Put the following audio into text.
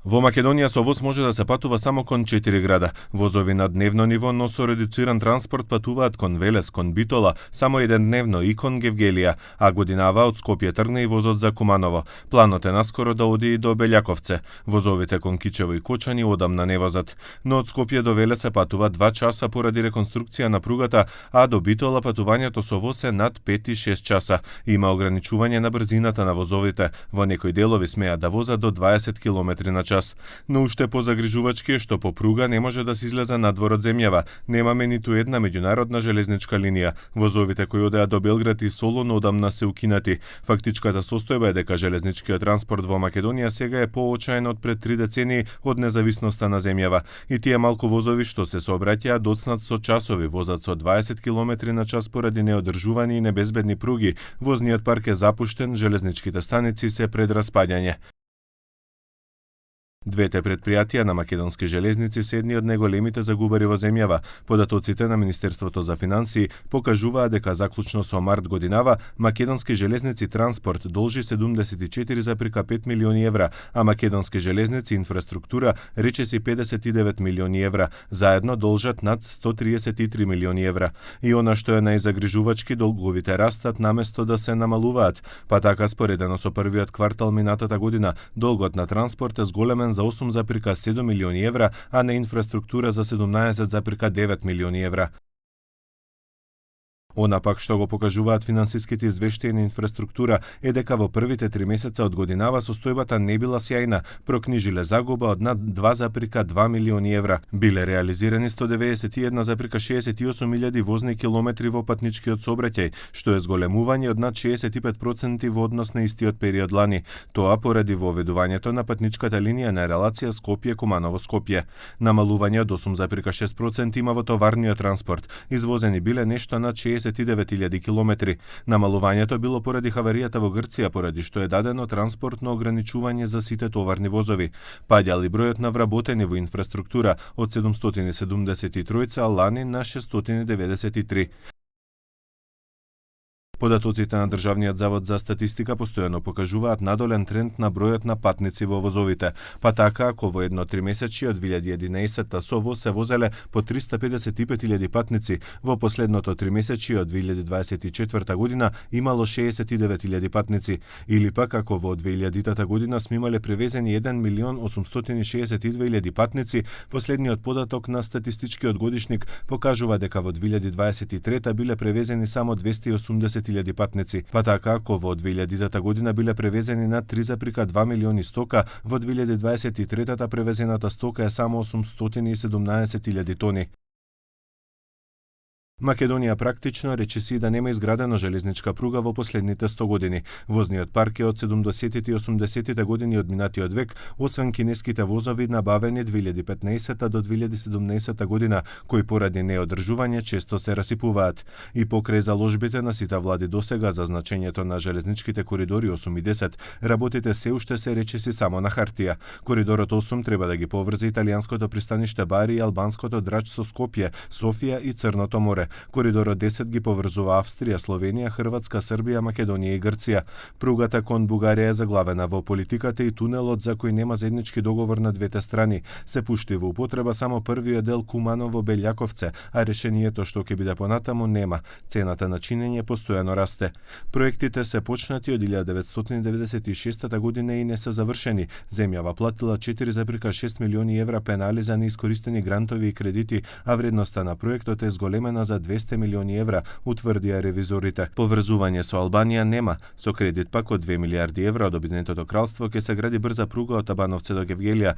Во Македонија со воз може да се патува само кон 4 града. Возови на дневно ниво, но со редуциран транспорт патуваат кон Велес, кон Битола, само еднодневно и кон Гевгелија, а годинава од Скопје тргне и возот за Куманово. Планот е наскоро да оди и до Белјаковце. Возовите кон Кичево и Кочани одамна не возат. Но од Скопје до Велес се патува 2 часа поради реконструкција на пругата, а до Битола патувањето со воз е над 5 и 6 часа. Има ограничување на брзината на возовите. Во некои делови смеат да возат до 20 км на час. Но уште позагрижувачки е што по пруга не може да се излезе надвор од земјава. Немаме ниту една меѓународна железничка линија. Возовите кои одеа до Белград и Солун одамна се укинати. Фактичката состојба е дека железничкиот транспорт во Македонија сега е поочаен од пред 3 децении од независноста на земјава. И тие малку возови што се сообраќаат доцнат со часови, возат со 20 км на час поради неодржувани и небезбедни пруги. Возниот парк е запуштен, железничките станици се пред распаѓање. Двете предпријатија на македонски железници се едни од најголемите загубари во земјава. Податоците на Министерството за финансии покажуваат дека заклучно со март годинава Македонски железници транспорт должи 74,5 милиони евра, а Македонски железници инфраструктура речиси 59 милиони евра. Заедно должат над 133 милиони евра. И она што е најзагрижувачки, долговите растат наместо да се намалуваат. Па така споредено со првиот квартал минатата година, долгот на транспорт е зголемен за 8,7 милиони евра, а на инфраструктура за 17,9 милиони евра. Она пак што го покажуваат финансиските извештаи на инфраструктура е дека во првите 3 месеца од годинава состојбата не била сјајна, прокнижиле загуба од над 2,2 милиони евра. Биле реализирани 191,68 милијади возни километри во патничкиот сообраќај, што е зголемување од над 65% во однос на истиот период лани. Тоа поради воведувањето на патничката линија на релација Скопје-Куманово-Скопје. Намалување од 8,6% има во товарниот транспорт. Извозени биле нешто над 69.000 километри. Намалувањето било поради хаваријата во Грција, поради што е дадено транспортно ограничување за сите товарни возови. Паѓал и бројот на вработени во инфраструктура од 773 лани на 693. Податоците на Државниот завод за статистика постојано покажуваат надолен тренд на бројот на патници во возовите. Па така, ако во едно тримесечје од 2011 со воз се возеле по 355.000 патници, во последното тримесечје од 2024 година имало 69.000 патници. Или пак, ако во 2000 година сме имале превезени 1.862.000 патници, последниот податок на статистичкиот годишник покажува дека во 2023 биле превезени само 280.000 патници. Па така, ако во 2000 година биле превезени над 3,2 милиони стока, во 2023 превезената стока е само 817.000 тони. Македонија практично речиси да нема изградена железничка пруга во последните 100 години. Возниот парк е од 70 и 80 години од минатиот век, освен кинеските возови набавени 2015 до 2017 година, кои поради неодржување често се расипуваат. И покрај заложбите на сите влади досега за значењето на железничките коридори 8 и 10, работите се уште се речиси само на хартија. Коридорот 8 треба да ги поврзе италијанското пристаниште Бари и албанското Драч со Скопје, Софија и Црното море. Коридорот 10 ги поврзува Австрија, Словенија, Хрватска, Србија, Македонија и Грција. Пругата кон Бугарија е заглавена во политиката и тунелот за кој нема заеднички договор на двете страни. Се пушти во употреба само првиот дел Куманово-Белјаковце, а решението што ќе биде понатаму нема. Цената на чинење постојано расте. Проектите се почнати од 1996 година и не се завршени. Земјава платила 4,6 милиони евра пенали за неискористени грантови и кредити, а вредноста на проектот е зголемена за 200 милиони евра, утврдија ревизорите. Поврзување со Албанија нема. Со кредит пак од 2 милиарди евра од Обединетото кралство ќе се гради брза пруга од Табановце до Гевгелија,